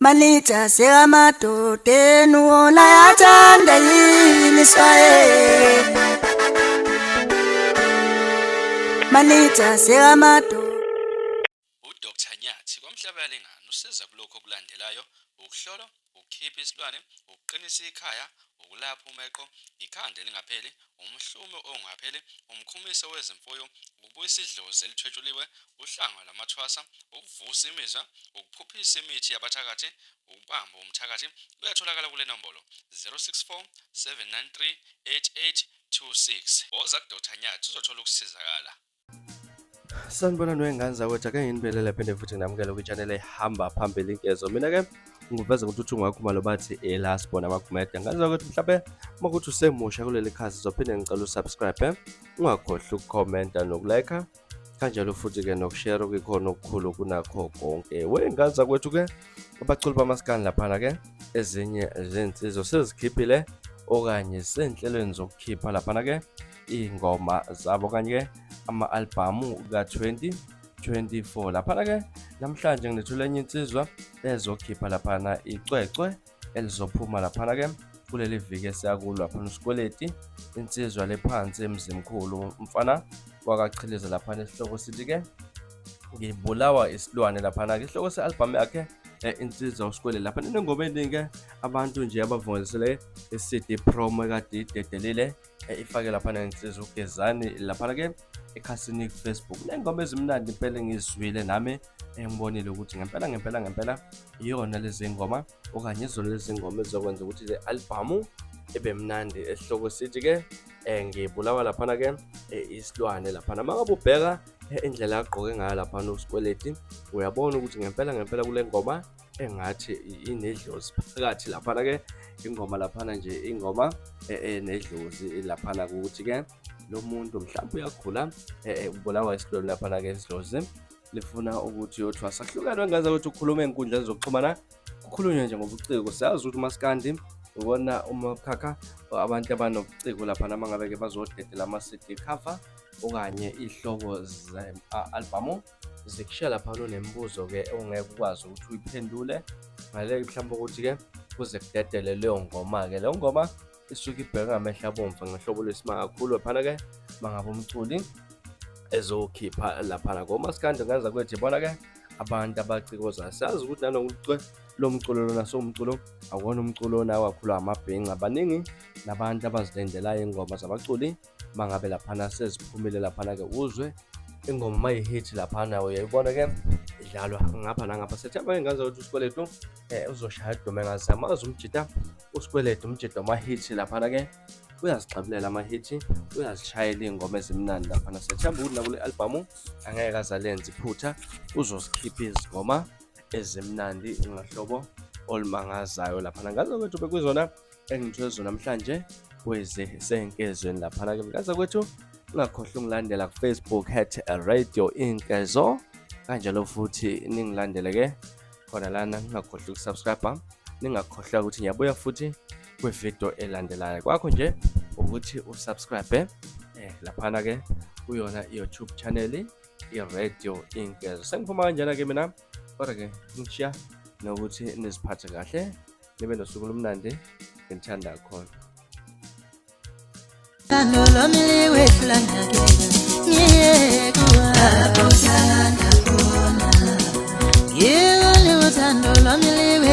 Manithi asemadodeni wona ayathanda yini Israyeli. Manithi asemadodeni. UDr Nyathi kwaMhlabuyalingana usiza kulokhu okulandelayo, ukuhlolwa, ukukhipha isilwane, ukuqinisa ikhaya, ukulapha umeqo, ikhanda elingapheli, umhlume ongapheli, umkhumiso wezimfuyo, ukubuyisa idlozi elithwetshuliwe, uhlanga lwamathwasa, ukuvusa imizwa, ukuphuphisa imithi yabathakathi, ukubamba umthakathi. Uyatholakala kule nombolo 064 793 8826. Woza kuDr Nyathi uzothola ukusizakala. Sanibonani wey'ngane zakwethu, ake nginibelele phinde futhi nginamukele kwi-channel ehamba phambili inkezo. Mina-ke ngikuveza ukuthi uthi ungakhumalo bathi ela sibona amagumede. Ngane zakwethu mhlawumbe uma kuthi usemusha kuleli khasi uzophinde ngicela usubscribe, ungakhohlwa ukukhomenta nokulike kanjalo futhi-ke nokushare okuyikhona okukhulu kunakho konke. Wey'ngane zakwethu-ke abaculi bamaskandi laphana-ke ezinye zezinsizwa sezikhiphile okanye zisenhlelweni zokukhipha laphana-ke iy'ngoma zabo okanye-ke ama-albhamu ka-2024. Laphana-ke namhlanje nginethula enye insizwa ezokhipha laphana icwecwe elizophuma laphana-ke kuleli viki esiyakulo laphana uSikweleti, insizwa lephansi eMzimkhulu, umfana wakachiliza laphana isihloko sithi-ke ngibulawa isilwane laphana-ke isihloko se-albhamu yakhe insizwa uSikweleti laphana inengoma eningi abantu nje abavungelisele i-CD promo ekade idedelile ifake laphana insizwa uGezani laphana ke ekhasini ku-Facebook. Ney'ngoma ezimnandi impela engizwile nami engibonile ukuthi ngempela ngempela ngempela iyona lezi ngoma okanye izona lezi ngoma ezizokwenza ukuthi le albhamu ibe mnandi. Esihloko sithi-ke ngibulawa laphana-ke isilwane laphana. Uma ngabe ubheka indlela agqoke ngayo laphana uSikweleti, uyabona ukuthi ngempela ngempela kule ngoma engathi inedlozi phakathi laphana-ke ingoma laphana nje ingoma enedlozi laphana ukuthi-ke lo muntu mhlawumbe uyagula ubulawa isilwane laphana-ke idlozi lifuna ukuthi uyothwasa. Kuhlukene ngaze ukuthi ukhulume ey'nkundleni zokuxhumana kukhulunywe nje ngobuciko. Siyazi ukuthi umaskandi uwona umkhakha abantu abanobuciko laphana uma ngabe-ke bazodedela ama-CD cover okanye iy'hloko ze-albhamu zikushiya laphana unemibuzo-ke ongeke ukwazi ukuthi uyiphendule ngale mhlawumbe ukuthi-ke kuze kudedele leyo ngoma-ke. Leyo ngoma isuke ibhekwe ngamehlo abomvu ngehlobo lwesimanga kakhulu laphana-ke mangabe umculi ezokhipha laphana komaskandi ngaza kwethu ibona-ke abantu abacikozayo. Siyazi ukuthi nanokuthi lo mculo lona siwumculo akuwona umculo ona kakhulu amabhinca, baningi nabantu abazilendelayo iy'ngoma zabaculi mangabe laphana seziphumile laphana-ke uzwe ingoma uma yihithi laphana uyayibona-ke idlalwa ngapha nangapha. Sethemba-ke ngaze ukuthi uSikweletu uzoshaya idume ngaze amazi umjita uSikweletu umjita wamahithi laphana-ke uyazigxabulela amahithi uyazishayela iy'ngoma ezimnandi laphana. Sethemba ukuthi nakule albhamu angeke aze alenze iphutha uzozikhipha izingoma ezimnandi ngohlobo olumangazayo laphana. Ngaze kwethu bekuzona engithwele zona namhlanje kwezisenkezweni laphana-ke. Mntaza kwethu ungakhohlwa ungilandela ku-Facebook at Radio Inkezo, kanjalo futhi ningilandele-ke khona lana, ningakhohlwa ukusubscribe, ningakhohlwa ukuthi ngiyabuya futhi kwividiyo elandelayo. Kwakho nje ukuthi usubscribe laphana-ke kuyona i-YouTube channel i-Radio Inkezo. Sengiphuma kanjena-ke mina, kodwa-ke ngishiya nokuthi niziphathe kahle, nibe nosuku olumnandi, nginithanda kakhulu. Thando lwami liwehlula nyakenye ngiye kuwe uthanda khona. Yebo, uthando lwami liwehlula.